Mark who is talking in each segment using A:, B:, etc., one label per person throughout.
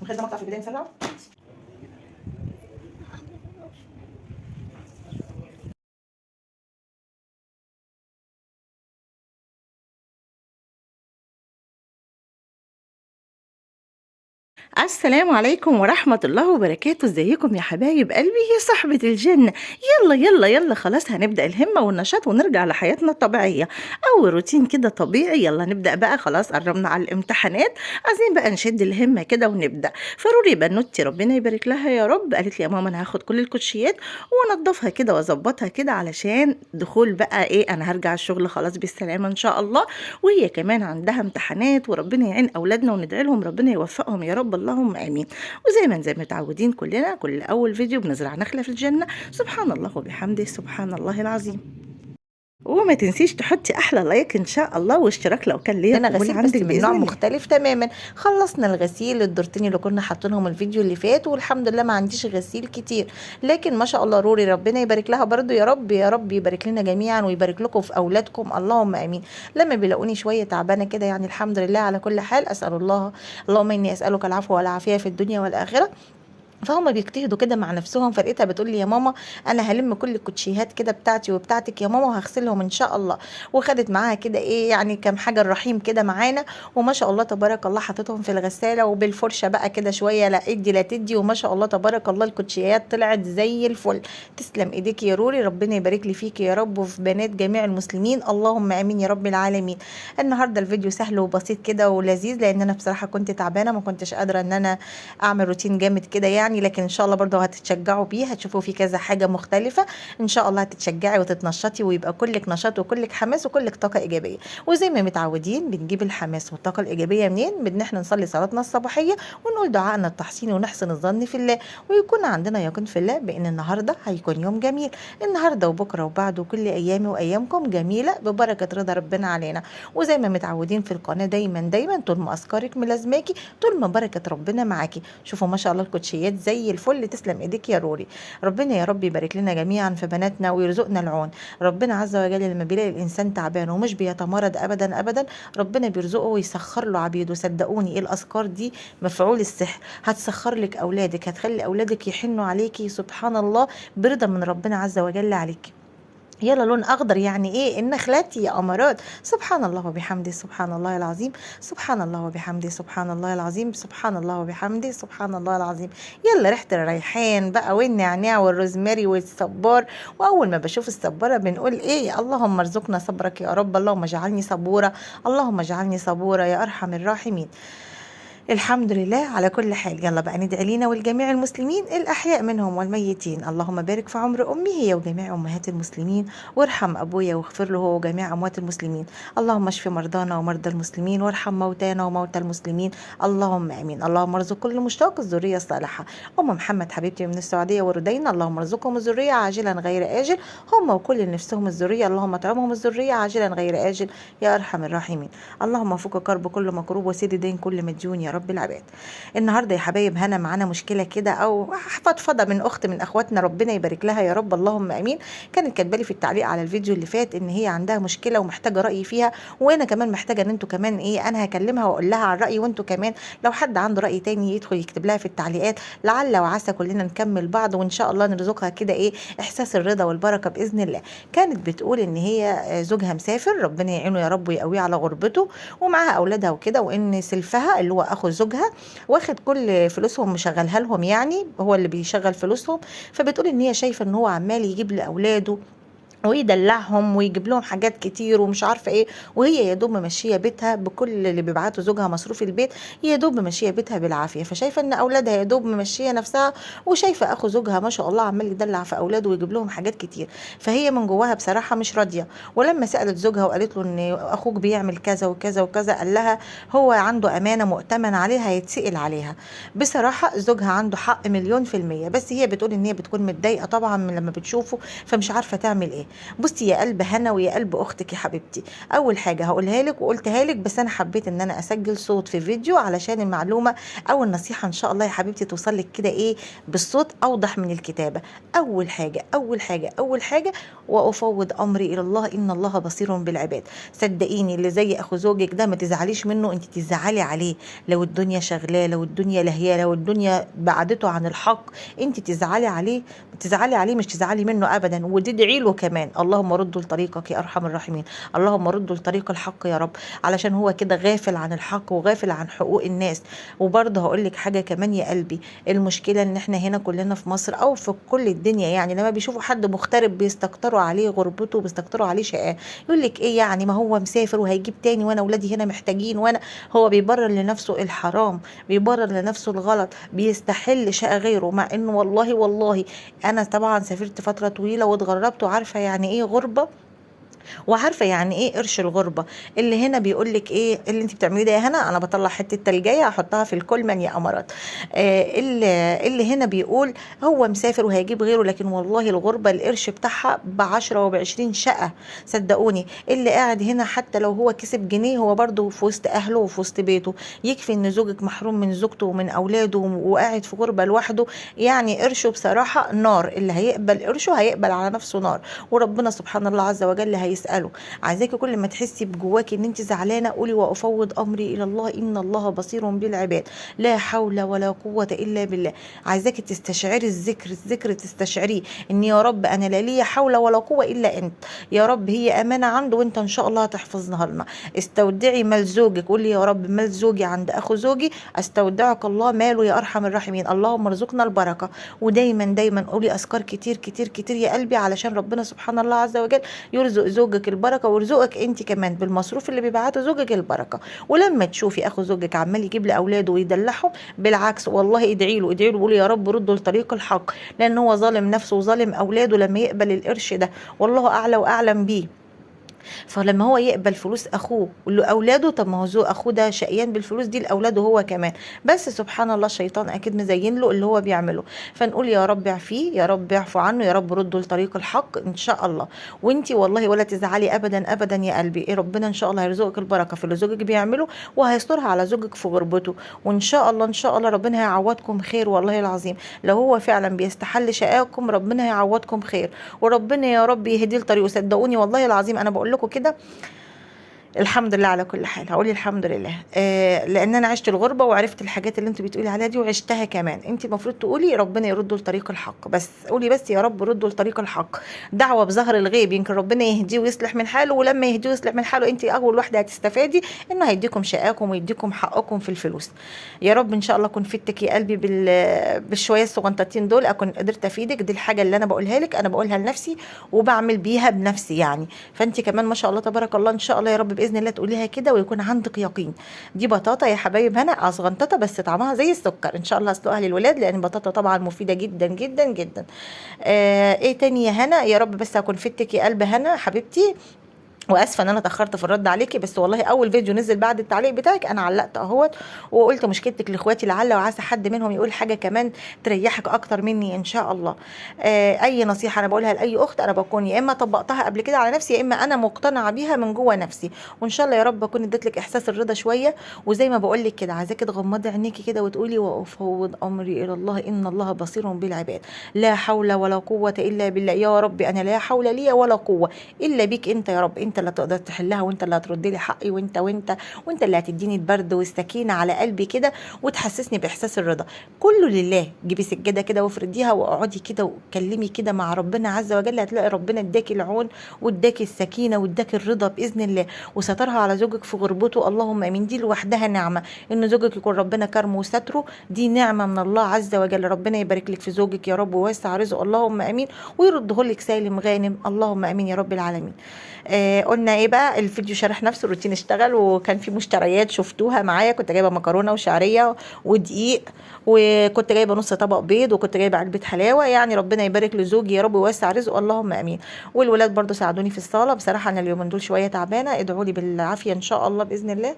A: نخلي ده مقطع في البداية نسرعه. السلام عليكم ورحمة الله وبركاته. ازيكم يا حبايب قلبي يا صاحبة الجنة؟ يلا يلا يلا خلاص هنبدأ الهمة والنشاط ونرجع لحياتنا الطبيعية، أول روتين كده طبيعي. يلا نبدأ بقى، خلاص قربنا على الامتحانات، عايزين بقى نشد الهمة كده ونبدأ. فروري بنوتي ربنا يبارك لها يا رب قالت لي يا ماما أنا هاخد كل الكوتشيات وانضفها كده واظبطها كده علشان دخول بقى ايه، أنا هرجع الشغل خلاص بالسلامة إن شاء الله، وهي كمان عندها امتحانات، وربنا يعين أولادنا وندعي لهم ربنا يوفقهم يا رب، اللهم امين. وزي ما زي متعودين كلنا كل اول فيديو بنزرع نخله في الجنة، سبحان الله وبحمده سبحان الله العظيم. وما تنسيش تحطي احلى like ان شاء الله واشتراك لو كان ليا
B: انا
A: قبول
B: غسيل بس
A: عندك
B: من
A: باذن
B: نوع
A: الله.
B: مختلف تماما. خلصنا الغسيل الدورتين اللي كنا حاطينهم الفيديو اللي فات، والحمد لله ما عنديش غسيل كتير، لكن ما شاء الله روري ربنا يبارك لها برضو يا رب يا رب يبارك لنا جميعا ويبارك لكم في اولادكم اللهم امين. لما بيلاقوني شوية تعبانة كده يعني الحمد لله على كل حال، اسال الله اللهم اني اسالك العفو والعافية في الدنيا والاخرة. فهم بيجتهدوا كده مع نفسهم. فلقيتها بتقول لي يا ماما انا هلم كل الكوتشيهات كده بتاعتي وبتاعتك يا ماما وهغسلهم ان شاء الله، وخدت معاها كده ايه يعني كام حاجة الرحيم كده معانا، وما شاء الله تبارك الله حطيتهم في الغسالة وبالفرشه بقى كده شوية لا ادي لا تدي، وما شاء الله تبارك الله الكوتشيهات طلعت زي الفل. تسلم ايديك يا روري، ربنا يبارك لي فيك يا رب وفي بنات جميع المسلمين اللهم امين يا رب العالمين. النهارده الفيديو سهل وبسيط كده ولذيذ، لان انا بصراحة كنت تعبانة ما كنتش قادرة ان انا اعمل روتين جامد كده يعني، لكن ان شاء الله برضو هتتشجعوا بيه، هتشوفوا فيه كذا حاجة مختلفة ان شاء الله، هتتشجعي وتتنشطي ويبقى كلك نشاط وكلك حماس وكلك طاقة ايجابية. وزي ما متعودين بنجيب الحماس والطاقة الايجابية منين؟ بان احنا نصلي صلاتنا الصباحية ونقول دعائنا التحصيني ونحسن الظن في الله، ويكون عندنا يقين في الله بان النهارده هيكون يوم جميل، النهارده وبكره وبعده كل ايامي وايامكم جميلة ببركة رضا ربنا علينا. وزي ما متعودين في القناة دايما دايما طول ما اذكارك ملازماكي طول ما بركة ربنا معاكي. شوفوا ما شاء الله الكوتشيات زي الفل، تسلم ايديك يا روري. ربنا يا رب يبارك لنا جميعا في بناتنا ويرزقنا العون. ربنا عز وجل لما بيلاقي الانسان تعبان ومش بيتمرد ابدا ابدا ربنا بيرزقه ويسخر له عبيده. صدقوني ايه الاذكار دي مفعول السحر، هتسخر لك اولادك، هتخلي اولادك يحنوا عليكي سبحان الله برضا من ربنا عز وجل عليك. يلا لون اخضر يعني ايه؟ النخلات يا امارات. سبحان الله وبحمده سبحان الله العظيم، سبحان الله وبحمده سبحان الله العظيم، سبحان الله وبحمده سبحان الله العظيم. يلا ريحه الريحان بقى والنعناع والروزماري والصبار. واول ما بشوف الصباره بنقول ايه؟ اللهم ارزقنا صبرك يا رب، اللهم اجعلني صبوره، اللهم اجعلني صبوره يا ارحم الراحمين. الحمد لله على كل حال. يلا بقى ندعي لينا والجميع المسلمين الأحياء منهم والميتين. اللهم بارك في عمر أمي هي وجميع أمهات المسلمين، وارحم أبويا واغفر له هو وجميع أموات المسلمين. اللهم اشف مرضانا ومرضى المسلمين، وارحم موتانا وموتى المسلمين، اللهم آمين. اللهم ارزق كل مشتاق الذرية الصالحة. أم محمد حبيبتي من السعودية وردينا، اللهم ارزقهم الذرية عاجلا غير آجل، هم وكل نفسهم الذرية، اللهم اطعمهم الذرية عاجلا غير آجل يا أرحم الراحمين. اللهم فك كرب كل مكروب وسد دين كل مديون يا رب العباد. النهارده يا حبايب هنا معانا مشكلة كده او فضفضة من اخت من اخواتنا، ربنا يبارك لها يا رب اللهم امين. كانت كاتبه لي في التعليق على الفيديو اللي فات ان هي عندها مشكلة ومحتاجة راي فيها، وانا كمان محتاجه ان انتوا كمان ايه، انا هكلمها واقول لها على الراي، وانتوا كمان لو حد عنده راي تاني يدخل يكتب لها في التعليقات، لعل وعسى كلنا نكمل بعض وان شاء الله نرزقها كده ايه احساس الرضا والبركة باذن الله. كانت بتقول ان هي زوجها مسافر، ربنا يعينه يا رب ويقويه على غربته، ومعاها اولادها وكده، وان سلفها اللي هو اخو زوجها واخد كل فلوسهم مشغلها لهم، يعني هو اللي بيشغل فلوسهم. فبتقول ان هي شايفه ان هو عمال يجيب لاولاده ويدلعهم ويجيب لهم حاجات كتير ومش عارفه ايه، وهي يا دوب ممشيه بيتها بكل اللي بيبعته زوجها مصروف البيت، يا دوب ممشيه بيتها بالعافية. فشايفه ان اولادها يا دوب ممشيه نفسها، وشايفه اخو زوجها ما شاء الله عمال يدلع في اولاده ويجيب لهم حاجات كتير، فهي من جواها بصراحة مش راضية. ولما سالت زوجها وقالت له ان اخوك بيعمل كذا وكذا وكذا، قال لها هو عنده امانه مؤتمن عليها هيتسال عليها. بصراحة زوجها عنده حق 1,000,000%، بس هي بتقول ان هي بتكون متضايقة طبعا من لما بتشوفه، فمش عارفه تعمل ايه. بصي يا قلب هنا ويا قلب اختك يا حبيبتي، اول حاجة هقولها لك وقلتها لك، بس انا حبيت ان انا اسجل صوت في فيديو علشان المعلومة او النصيحة ان شاء الله يا حبيبتي توصل لك كده ايه بالصوت اوضح من الكتابة. اول حاجة اول حاجة اول حاجة، وافوض امري الى الله ان الله بصير بالعباد. صدقيني اللي زي اخو زوجك ده ما تزعليش منه، انت تزعلي عليه لو الدنيا شغلاه، لو الدنيا لهياه، لو الدنيا بعدته عن الحق، انت تزعلي عليه، تزعلي عليه مش تزعلي منه ابدا، وتدعي له كمان اللهم رده لطريقك يا ارحم الراحمين، اللهم رده لطريق الحق يا رب، علشان هو كده غافل عن الحق وغافل عن حقوق الناس. وبرضه هقول لك حاجة كمان يا قلبي، المشكلة ان احنا هنا كلنا في مصر او في كل الدنيا يعني لما بيشوفوا حد مغترب بيستكتروا عليه غربته وبيستكتروا عليه شقاه، يقول لك ايه يعني ما هو مسافر وهيجيب تاني وانا اولادي هنا محتاجين، وانا هو بيبرر لنفسه الحرام، بيبرر لنفسه الغلط، بيستحل شقه غيره، مع انه والله والله انا طبعا سافرت فترة طويلة واتغربت وعارفه يعني ايه غربه وعارفه يعني ايه قرش الغربة. اللي هنا بيقول لك ايه اللي انت بتعمليه ده يا هنا، انا بطلع حتة تلجيه احطها في الكولمان يا امارات. اللي هنا بيقول هو مسافر وهيجيب غيره، لكن والله الغربة القرش بتاعها ب10 وب20 شقه صدقوني. اللي قاعد هنا حتى لو هو كسب جنيه هو برده في وسط اهله وفي وسط بيته، يكفي ان زوجك محروم من زوجته ومن اولاده وقاعد في غربه لوحده، يعني قرشه بصراحة نار. اللي هيقبل قرشه هيقبل على نفسه نار، وربنا سبحان الله عز وجل هيسأله. عايزاكي كل ما تحسي بجواكي ان انت زعلانة قولي وافوض امري الى الله ان الله بصير بالعباد، لا حول ولا قوة الا بالله. عايزاكي تستشعري الذكر، الذكر تستشعريه ان يا رب انا لا لي حول ولا قوة الا انت يا رب، هي امانه عنده وانت ان شاء الله هتحفظها لنا. استودعي مال زوجك، قولي يا رب مال زوجي عند اخو زوجي استودعك الله ماله يا ارحم الراحمين، اللهم ارزقنا البركة. ودايما دايما قولي اذكار كتير كتير كتير يا قلبي علشان ربنا سبحان الله عز وجل يرزق زوجك البركة ويرزقك انت كمان بالمصروف اللي بيبعته زوجك البركة. ولما تشوفي اخو زوجك عمال يجيب لاولاده ويدلعهم، بالعكس والله ادعي له، ادعي له وقولي يا رب رده لطريق الحق، لان هو ظالم نفسه وظالم اولاده لما يقبل القرش ده، والله اعلى واعلم بيه. فلما هو يقبل فلوس اخوه لاولاده، طب ما هو زو اخوه ده شقيان بالفلوس دي لاولاده هو كمان، بس سبحان الله الشيطان اكيد مزين له اللي هو بيعمله. فنقول يا رب اعفيه، يا رب اعفو عنه، يا رب رده لطريق الحق ان شاء الله. وانتي والله ولا تزعلي ابدا ابدا يا قلبي، إيه ربنا ان شاء الله هيرزقك البركة في اللي زوجك بيعمله، وهيسترها على زوجك في غربته، وان شاء الله ان شاء الله ربنا هيعوضكم خير والله العظيم. لو هو فعلا بيستحل شقاكم ربنا هيعوضكم خير، وربنا يا رب يهديه لطريقه. صدقوني والله العظيم انا بقول لكم كده الحمد لله على كل حال، هقول الحمد لله لان انا عشت الغربة وعرفت الحاجات اللي انتوا بتقولي عليها دي وعشتها كمان. انت المفروض تقولي ربنا يرده لطريق الحق، بس قولي بس يا رب رده لطريق الحق، دعوه بظهر الغيب، يمكن ربنا يهديه ويصلح من حاله. ولما يهديه ويصلح من حاله انت اول واحدة هتستفادي انه هيديكم شقاكم ويديكم حقكم في الفلوس. يا رب ان شاء الله اكون فدتك يا قلبي بالشويه الصغنطتين دول، اكون قدرت افيدك. دي الحاجة اللي انا بقولها لك، انا بقولها لنفسي وبعمل بيها بنفسي يعني. فانت كمان ما شاء الله تبارك الله ان شاء الله يا رب باذن الله تقوليها كده ويكون عندك يقين. دي بطاطا يا حبايب هنا صغنططه بس طعمها زي السكر، ان شاء الله اسلقها للولاد لان البطاطا طبعا مفيدة جدا جدا جدا. ايه تاني يا هنا؟ يا رب بس اكون فدتك يا قلب هنا حبيبتي، واسفه ان انا اتاخرت في الرد عليكي، بس والله اول فيديو نزل بعد التعليق بتاعك انا علقت اهوت وقلت مشكلتك لاخواتي لعل وعسى حد منهم يقول حاجة كمان تريحك اكتر مني ان شاء الله. اي نصيحة انا بقولها لاي اخت انا بكون يا اما طبقتها قبل كده على نفسي يا اما انا مقتنعة بيها من جوه نفسي، وان شاء الله يا رب اكون اديت لك احساس الرضا شوية. وزي ما بقول لك كده عايزاكي تغمضي عينيكي كده وتقولي وافوض امري الى الله ان الله بصير بالعباد، لا حول ولا قوة الا بالله. يا رب انا لا حول لي ولا قوة الا بيك انت يا رب، انت اللي تقدر تحلها وانت اللي هترد لي حقي وانت وانت وانت اللي هتديني البرد والسكينة على قلبي كده وتحسسني باحساس الرضا. كله لله. جيبي سجادة كده وافرديها واقعدي كده واتكلمي كده مع ربنا عز وجل، هتلاقي ربنا اداكي العون واداكي السكينة واداكي الرضا باذن الله، وسترها على زوجك في غربته. اللهم امين. دي لوحدها نعمه، ان زوجك يكون ربنا كرمه وستره، دي نعمه من الله عز وجل. ربنا يبارك لك في زوجك يا رب ويوسع رزقه، اللهم امين، ويرده لك سالم غانم، اللهم امين يا رب العالمين. قلنا ايه بقى؟ الفيديو شرح نفسه، الروتين اشتغل، وكان في مشتريات شفتوها معايا، كنت جايبه مكرونه وشعريه ودقيق، وكنت جايبه نص طبق بيض، وكنت جايبه علبة حلاوة. يعني ربنا يبارك لزوجي يا رب ويوسع رزقه، اللهم امين. والولاد برضو ساعدوني في الصاله. بصراحة انا اليومين دول شوية تعبانة، ادعوا لي بالعافية ان شاء الله باذن الله.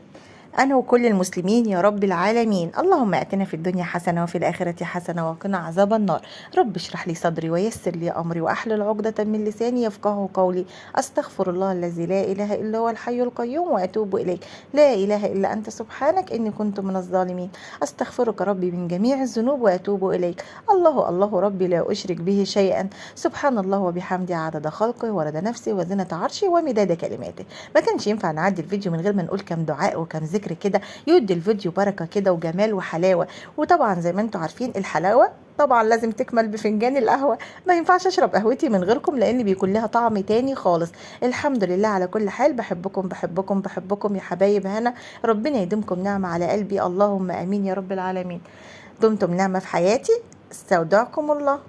B: أنا وكل المسلمين يا رب العالمين. اللهم أتنا في الدنيا حسنة وفي الآخرة حسنة وقنا عذاب النار. رب اشرح لي صدري ويسر لي أمري وأحلل عقدة من لساني يفقه قولي. أستغفر الله الذي لا إله إلا هو الحي القيوم وأتوب إليك. لا إله إلا أنت سبحانك إني كنت من الظالمين. أستغفرك ربي من جميع الذنوب وأتوب إليك. الله الله ربي لا أشرك به شيئا. سبحان الله وبحمده عدد خلقه ورد نفسه وزنة عرشه ومداد كلماته. ما كانش ينفع نعدي الفيديو من غير ما نقول كم دعاء وكم ذكر كده يدي الفيديو بركة كده وجمال وحلاوة. وطبعا زي ما انتم عارفين الحلاوة طبعا لازم تكمل بفنجان القهوة، ما ينفعش اشرب قهوتي من غيركم لان بيكون لها طعم تاني خالص. الحمد لله على كل حال. بحبكم بحبكم بحبكم يا حبايب هنا، ربنا يديمكم نعمة على قلبي، اللهم امين يا رب العالمين. دمتم نعمة في حياتي، استودعكم الله.